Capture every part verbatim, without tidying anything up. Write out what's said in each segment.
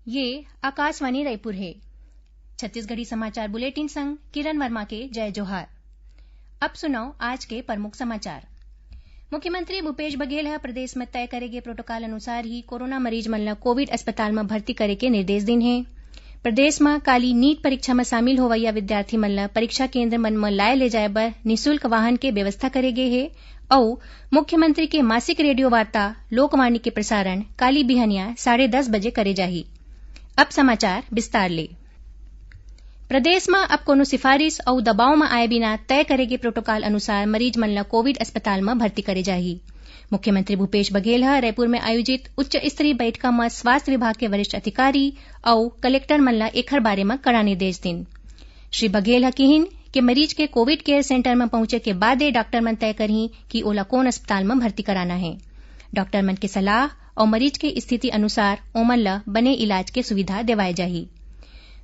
ये आकाशवाणी रायपुर हे। छत्तीसगढ़ी समाचार बुलेटिन संग किरण वर्मा के जय जोहार। अब सुनव आज के प्रमुख समाचार। मुख्यमंत्री भूपेश बघेल ह प्रदेश म तय करे गे प्रोटोकॉल अनुसार ही कोरोना मरीज मन ल कोविड अस्पताल म भर्ती करे के निर्देश दिन हे। प्रदेश म काली नीट परीक्षा म शामिल होवइया विद्यार्थी मन ल परीक्षा केंद्र मन म लाए ले जाए बर निशुल्क वाहन के व्यवस्था करे गे हे। अउ मुख्यमंत्री के मासिक रेडियो वार्ता लोकवाणी के प्रसारण काली बिहनिया साढ़े दस बजे करे जाही। अब समाचार विस्तार ले। प्रदेश म अब कोनो सिफारिश अउ दबाव म आए बिना तय करे गे प्रोटोकॉल अनुसार मरीज मन ल कोविड अस्पताल म भर्ती करे जाही। मुख्यमंत्री भूपेश बघेल ह रायपुर में आयोजित उच्च स्तरीय बैठका म स्वास्थ्य विभाग के वरिष्ठ अधिकारी अउ कलेक्टर मन ल एखर बारे म कड़ा निर्देश दिन। श्री बघेल ह किहिन कि मरीज के कोविड केयर सेंटर म पहुंचे के बादे डॉक्टर मन तय करही कि ओला कोन अस्पताल म भर्ती कराना हे। डॉक्टर मन के सलाह अउ मरीज के स्थिति अनुसार ओमन ल बने इलाज के सुविधा देवाए जाही।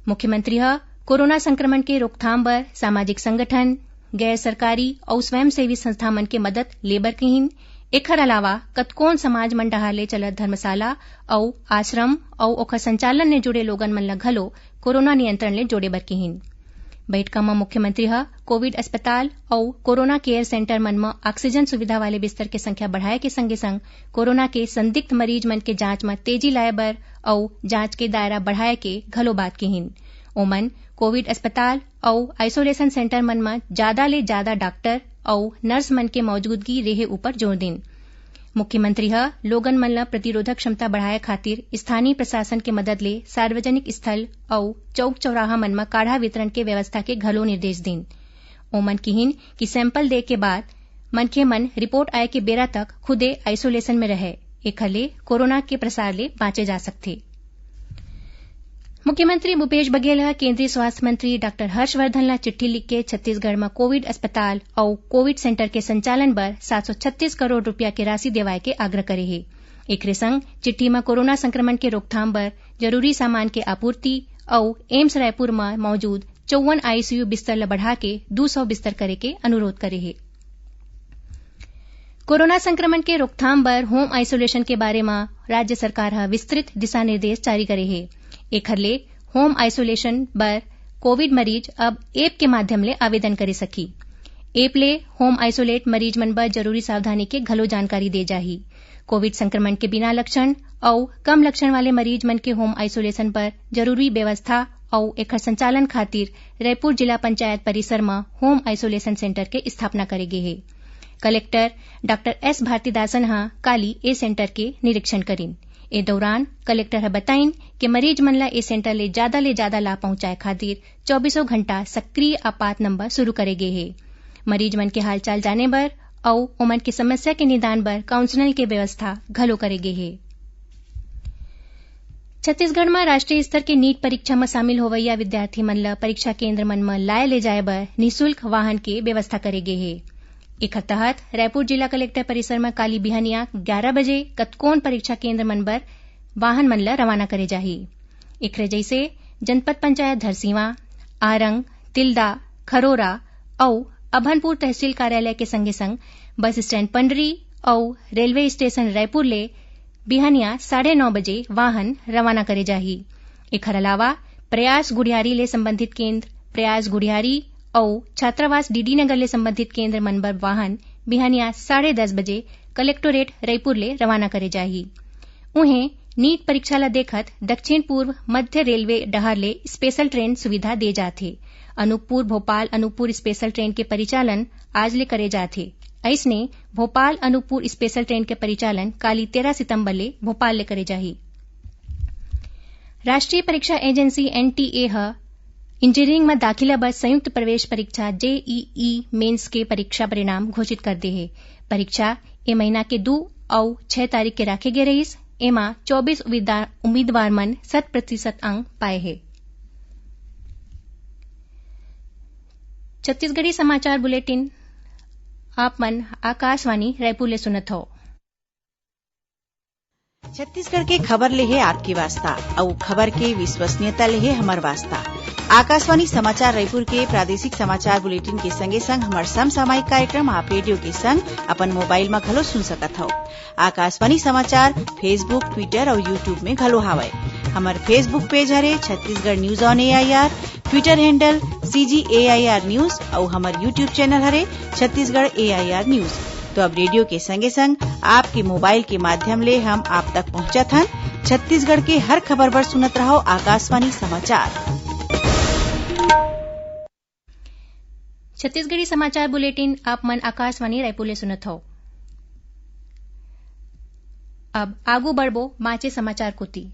मुख्यमंत्री ह कोरोना संक्रमण के रोकथाम बर सामाजिक संगठन, गैर सरकारी अउ स्वयंसेवी संस्था मन के मदद ले बर किहिन। एखर अलावा कतकोन समाज मन डहार ले चलत धर्मशाला अउ आश्रम अउ ओखर संचालन ले जुड़े लोगन मन ल घलो कोरोना नियंत्रण ले जोड़े बर किहिन। बैठका म मुख्यमंत्री ह कोविड अस्पताल अउ कोरोना केयर सेंटर मन म ऑक्सीजन सुविधा वाले बिस्तर के संख्या बढ़ाए के संगे संग कोरोना के संदिग्ध मरीज मन के जांच म तेजी लाए बर अउ जांच के दायरा बढ़ाए के घलो बात किहिन। ओमन कोविड अस्पताल अउ आइसोलेशन सेंटर मन म जादा ले जादा डॉक्टर अउ नर्स मन के मौजूदगी रेहे ऊपर जोर दिन। मुख्यमंत्री ह लोगन मन ल प्रतिरोधक क्षमता बढ़ाए खातिर स्थानीय प्रशासन के मदद ले सार्वजनिक स्थल अउ चौक चौराहा मन म काढ़ा वितरण के व्यवस्था के घलो निर्देश दिन। ओमन किहिन कि सैंपल दे के बाद मनखे मन रिपोर्ट आए के बेरा तक खुदे आइसोलेशन में रहय, एखर ले कोरोना के प्रसार ले बांचे जा सकथे। मुख्यमंत्री भूपेश बघेल ह केंद्रीय स्वास्थ्य मंत्री डॉक्टर हर्षवर्धन ला चिट्ठी लिख के छत्तीसगढ़ म कोविड अस्पताल अउ कोविड सेंटर के संचालन बर सात सौ छत्तीस करोड़ रुपया के राशि देवाए के आग्रह करे हे। एकरे संग चिट्ठी म कोरोना संक्रमण के रोकथाम बर जरूरी सामान के आपूर्ति अउ एम्स रायपुर म मौजूद चौवन आईसीयू बिस्तर ल बढ़ा के दू सौ बिस्तर करे के अनुरोध करे हे। कोरोना संक्रमण के रोकथाम बर होम आइसोलेशन के बारे म राज्य सरकार ह विस्तृत दिशा निर्देश जारी करे हे। एखर ले होम आइसोलेशन बर कोविड मरीज अब ऐप के माध्यम ले आवेदन करे सकही। ऐप ले होम आइसोलेट मरीज मन बर जरूरी सावधानी के घलो जानकारी दे जाही। कोविड संक्रमण के बिना लक्षण अउ कम लक्षण वाले मरीज मन के होम आइसोलेशन बर जरूरी व्यवस्था अउ एखर संचालन खातिर रायपुर जिला पंचायत परिसर म होम आइसोलेशन सेंटर के स्थापना करे गे हे। कलेक्टर डॉक्टर एस भारतीदासन ह काली ए सेंटर के निरीक्षण करिन। ए दौरान कलेक्टर ह बताइन कि मरीज मन ल ए सेंटर ले जादा ले जादा लाभ पहुंचाए खातिर चौबीसों घंटा सक्रिय आपात नंबर शुरू करे गे हे। मरीज मन के हालचाल जाने बर अउ ओमन के समस्या के निदान बर काउंसलिंग के व्यवस्था घलो करे गे हे। छत्तीसगढ़ म राष्ट्रीय स्तर के नीट परीक्षा म शामिल होवइया विद्यार्थी मन ल परीक्षा केंद्र मन म लाए ले जाए बर निशुल्क वाहन के व्यवस्था करे गे हे। एखर तहत रायपुर जिला कलेक्टर परिसर म काली बिहनिया ग्यारा बजे कतकोन परीक्षा केंद्र मन बर वाहन मन ल रवाना करे जाही। एखरे जइसे जनपद पंचायत धरसींवा, आरंग, तिल्दा, खरोरा अउ अभनपुर तहसील कार्यालय के संगे संग बस स्टैंड पंडरी अउ रेलवे स्टेशन रायपुर ले बिहनिया साढ़े नौ बजे वाहन रवाना करे जाही। एखर अलावा प्रयास गुढ़ियारी ले संबंधित केंद्र, प्रयास गुढ़ियारी अउ छात्रावास डीडी नगर ले संबंधित केंद्र मन बर वाहन बिहनिया साढ़े दस बजे कलेक्टोरेट रईपुर ले रवाना करे जाही। उहें, नीट परीक्षा ल देखत दक्षिण पूर्व मध्य रेलवे डहार ले स्पेशल ट्रेन सुविधा दे जात हे। अनूपपुर भोपाल अनूपपुर स्पेशल ट्रेन के परिचालन आज ले करे जात हे। अइसने, भोपाल अनूपपुर स्पेशल ट्रेन के परिचालन काली तेरह सितंबर ले भोपाल ले करे जाही। राष्ट्रीय परीक्षा एजेंसी, एनटीए, ह इंजीनियरिंग म दाखिला बर संयुक्त प्रवेश परीक्षा, जेईई मेंस, के परीक्षा परिणाम घोषित कर दे हे। परीक्षा ए महीना के दू अउ छह तारीख के राखे गे रहिस। एमा चौबीस उम्मीदवार, उम्मीदवार मन शत प्रतिशत अंक पाए हे। छत्तीसगढ़ी समाचार बुलेटिन आप मन आकाशवाणी रायपुर ले सुनत हव। छत्तीसगढ़ के खबर ले हे आपके वास्ता, अउ खबर के विश्वसनीयता ले हे हमर वास्ता। आकाशवाणी समाचार रायपुर के प्रादेशिक समाचार बुलेटिन के संगे संग हमर समसामयिक कार्यक्रम आप रेडियो के संग अपन मोबाइल म घलो सुन सकत हव। आकाशवाणी समाचार Facebook, Twitter अउ YouTube में घलो हावय। हमर Facebook page हरे Chhattisgarh news on A I R, Twitter handle C G A I R news अउ हमर YouTube channel हरे Chhattisgarh A I R news। तो अब रेडियो के संगे संग आपके मोबाइल के माध्यम ले हम आप तक पहुंचत हन। छत्तीसगढ़ के हर खबर बर सुनत रहव आकाशवाणी समाचार। छत्तीसगढ़ी समाचार बुलेटिन आप मन आकाशवाणी रायपुर ले सुनत हव। अब आगू बढ़बो बांचे समाचार कोति।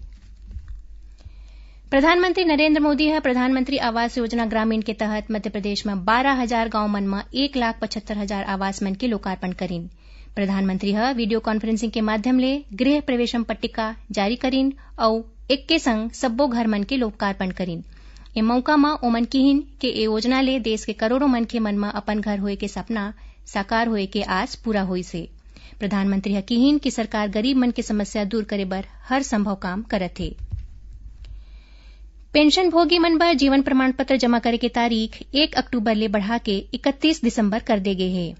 प्रधानमंत्री नरेंद्र मोदी ह प्रधानमंत्री आवास योजना ग्रामीण के तहत मध्य प्रदेश म बारह हजार गांव मन म एक लाख पचहत्तर हजार आवास मन के लोकार्पण करिन। प्रधानमंत्री ह video conferencing के माध्यम ले गृह प्रवेशम पट्टिका जारी करिन अउ एके संग सब्बो घर मन के लोकार्पण करिन। ए मउका म ओमन किहिन के ए योजना ले देश के करोड़ों मनखे मन म अपन घर होए के सपना साकार होए के आस पूरा होइस हे। प्रधानमंत्री ह किहिन कि सरकार गरीब मन के समस्या दूर करे बर हर संभव काम करत हे। पेंशन भोगी मन बर जीवन प्रमाण पत्र जमा करे के तारीख एक अक्टूबर ले बढ़ा के इकतीस दिसंबर कर दे गे हे।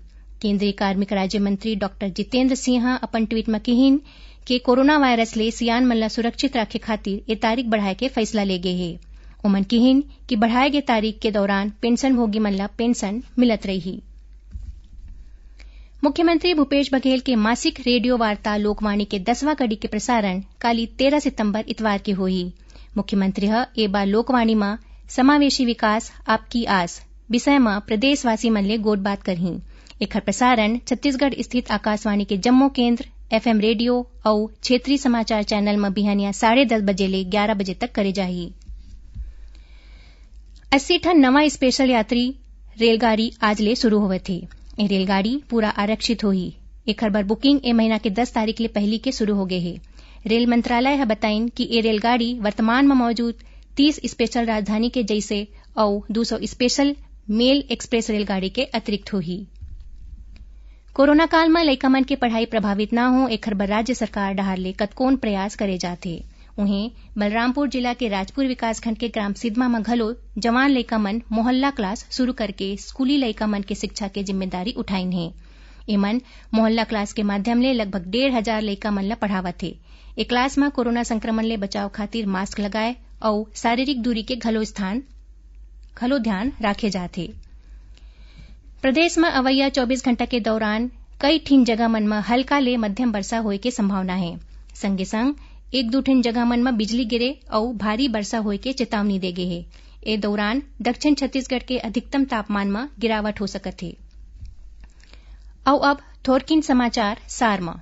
केंद्रीय कार्मिक राज्य मंत्री डॉक्टर जितेंद्र सिंह ह अपन ट्वीट म किहिन के कोरोना वायरस ले सियान मन ल सुरक्षित राखे खातिर ए तारीख बढ़ाए के फैसला ले गे हे। ओमन किहिन कि बढ़ाए गे तारीख के दौरान पेंशन भोगी मन ल पेंशन मिलत रही। मुख्यमंत्री भूपेश बघेल के मासिक रेडियो वार्ता लोकवाणी के दसवां कड़ी के प्रसारण काली तेरह सितंबर इतवार के होही। मुख्यमंत्री ह ए बार लोकवाणी म समावेशी विकास आपकी आस विषय म प्रदेशवासी मन ले गोठबात करही। एखर प्रसारण छत्तीसगढ़ स्थित आकाशवाणी के जम्मो केंद्र, एफएम रेडियो अउ क्षेत्रीय समाचार चैनल म बिहनिया साढ़े दस बजे ले ग्यारह बजे तक करे जाही। अस्सी ठन नवा स्पेशल यात्री रेलगाड़ी आज ले शुरू होवत हे। ए रेलगाड़ी पूरा आरक्षित होही। एखर बर बुकिंग ए महीना के दस तारीख ले पहिली के शुरू हो गे हे। रेल मंत्रालय ह बताइन कि ए रेलगाड़ी वर्तमान म मौजूद तीस स्पेशल राजधानी के जइसे अउ दू सौ स्पेशल मेल एक्सप्रेस रेलगाड़ी के अतिरिक्त होही। कोरोना काल म लइका मन के पढ़ाई प्रभावित ना हो, एखर बर राज्य सरकार डहार ले कतकोन प्रयास करे जात हे। उहें, बलरामपुर जिला के राजपुर विकासखंड के ग्राम सिदमा म घलो जवान लइका मन मोहल्ला क्लास शुरू करके स्कूली लइका मन के शिक्षा के जिम्मेदारी उठाइन हे। एमन मोहल्ला क्लास के माध्यम ले लगभग डेढ़ हजार लइका मन ल पढ़ावत हे। ए क्लास म कोरोना संक्रमण ले बचाव खातिर मास्क लगाए अउ शारीरिक दूरी के घलो स्थान, घलो ध्यान राखे जात हे। प्रदेश म अवइया चौबीस घंटा के दौरान कई ठिन जगह मन म हल्का ले मध्यम बरसा होए के संभावना हे। संगे संग एक दू ठिन जगह मन म बिजली गिरे अउ भारी बरसा होए के चेतावनी दे गे हे। ए दौरान दक्षिण छत्तीसगढ़ के अधिकतम तापमान म गिरावट हो सकत हे। अउ अब थोरकिन समाचार सार म।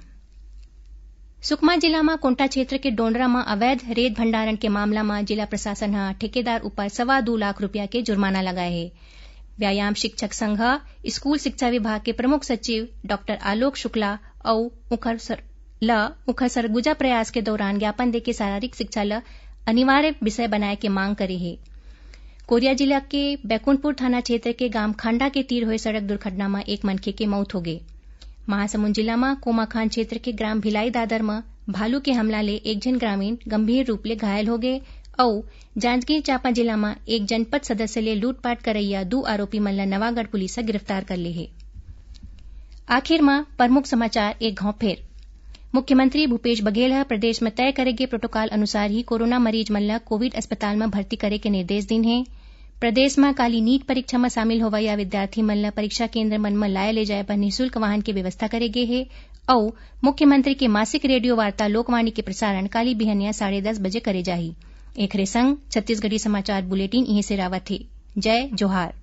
सुकमा जिला म कोंटा क्षेत्र के डोंडरा म अवैध रेत भंडारण के मामला म जिला प्रशासन ह ठेकेदार ऊपर सवा दू लाख रुपया के जुर्माना लगाए हे। व्यायाम शिक्षक संघ ह स्कूल शिक्षा विभाग के प्रमुख सचिव डॉक्टर आलोक शुक्ला अउ उखर सर-, ल उखर सरगुजा प्रयास के दौरान ज्ञापन देके शारीरिक शिक्षा ल अनिवार्य विषय बनाए के मांग करे हे। कोरिया जिला के बैकुंठपुर थाना क्षेत्र के गांव खांडा के तीर होए सड़क दुर्घटना म एक मनखे के मौत होगे। महासमुंद जिला म कोमाखान क्षेत्र के ग्राम भिलाई दादर म भालू के हमला ले एक झन ग्रामीण गंभीर रूप ले घायल होगे अउ जांजगीर चांपा जिला म एक जनपद सदस्य ले लूटपाट करइया दू आरोपी मन ल नवागढ़ पुलिस ह गिरफ्तार कर ले हे। आखिर म प्रमुख समाचार एक घांव फेर। मुख्यमंत्री भूपेश बघेल ह प्रदेश म तय करे गे प्रोटोकॉल अनुसार ही कोरोना मरीज मन ल कोविड अस्पताल म भर्ती करे के निर्देश दीन हे। प्रदेश म काली नीट परीक्षा म शामिल होवइया विद्यार्थी मन ल परीक्षा केंद्र मन म लाए ले जाए बर निःशुल्क वाहन के व्यवस्था करे गे हे अउ मुख्यमंत्री के मासिक रेडियो वार्ता लोकवाणी के प्रसारण काली बिहनिया साढ़े दस बजे करे जाही। एखरे संग छत्तीसगढ़ी समाचार बुलेटिन इहें से रावत हे। जय जोहार।